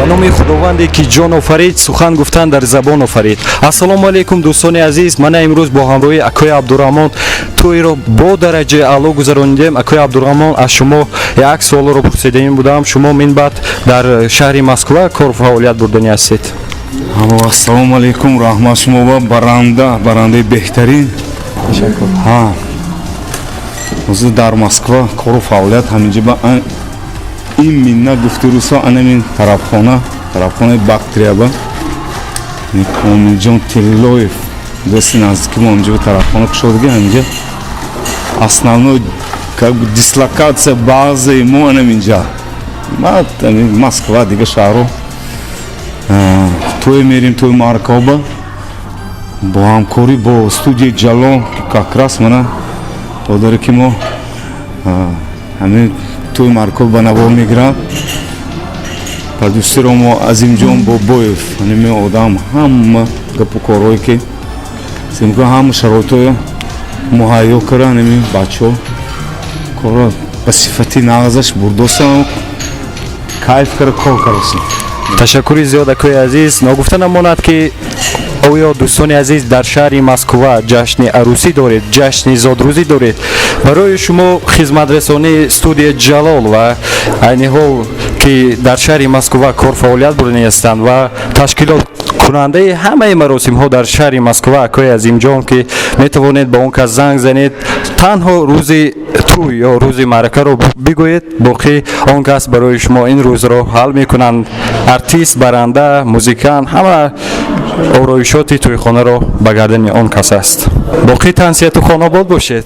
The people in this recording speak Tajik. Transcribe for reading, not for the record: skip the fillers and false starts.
Ба номи Худованде, ки ҷон офарид, сухан гуфтан дар забон офарид. Ассалому алайкум, дӯстони азиз. Мана имрӯз бо ҳамроҳии акои Абдураҳмон тӯйро бо дараҷаи аъло гузаронидем. Акои Абдураҳмон, аз шумо як суолро пурсидаин будам: шумо минбаъд дар шаҳри Москва кор фаъолият бурданӣ ҳастед? Ассалому алайкум, раҳмат шумо ба баранда, барандаи беҳтарин. Ташаккур. Ҳа, ҳозир дар Москва кору фаъолият ҳаминҷа ба ин минна гуфти рӯсо анамин тарабхона, тарабхонаи Бактрияба Комилҷон Тиллоев, дӯсти наздики мо, ҳаминҷа ба тарабхона кушодагӣ. Ҳаминҷа основной, как бы, дислокация, базаи мо анаминҷа. Баъд Москва, дига шаҳрҳо тӯй мерим, тӯи маъракаоба бо ҳамкорӣ бо студияи Ҷалол, ки как раз мана додаре, ки мо ҳамин тӯи маъракао ба навор мегирад, продюсеро мо Азимҷон Бобоев. Ҳамин одам ҳама гапу корҳое, ки ҳама шароитҳоя муҳайё кара, ҳамин бачаҳо корро ба сифати нағзаш бурдосам, кайф кара кор карасем. Ташаккури зиёд, акои азиз. Ногуфта намонад, ки оё дӯстони азиз дар шаҳри Москва ҷашни арӯсӣ доред, ҷашни зодрӯзӣ доред, барои шумо хизматрасонии студия Ҷалол ва айни ҳол, ки дар шаҳри Москва кор фаъолият бурданӣ ҳастанд ва ташкилоткунандаи ҳамаи маросимҳо дар шаҳри Москва акои Азимҷон, ки метавонед ба он кас занг занед, танҳо рӯзи тӯй ё рӯзи маъракаро бигӯед, боқӣ он кас барои шумо ин рӯзро ҳал мекунанд. Артист, баранда, музикант, ҳама ороишоти тӯйхонаро ба гардани он кас аст. Боқӣ тансиҳату хонобод бошед.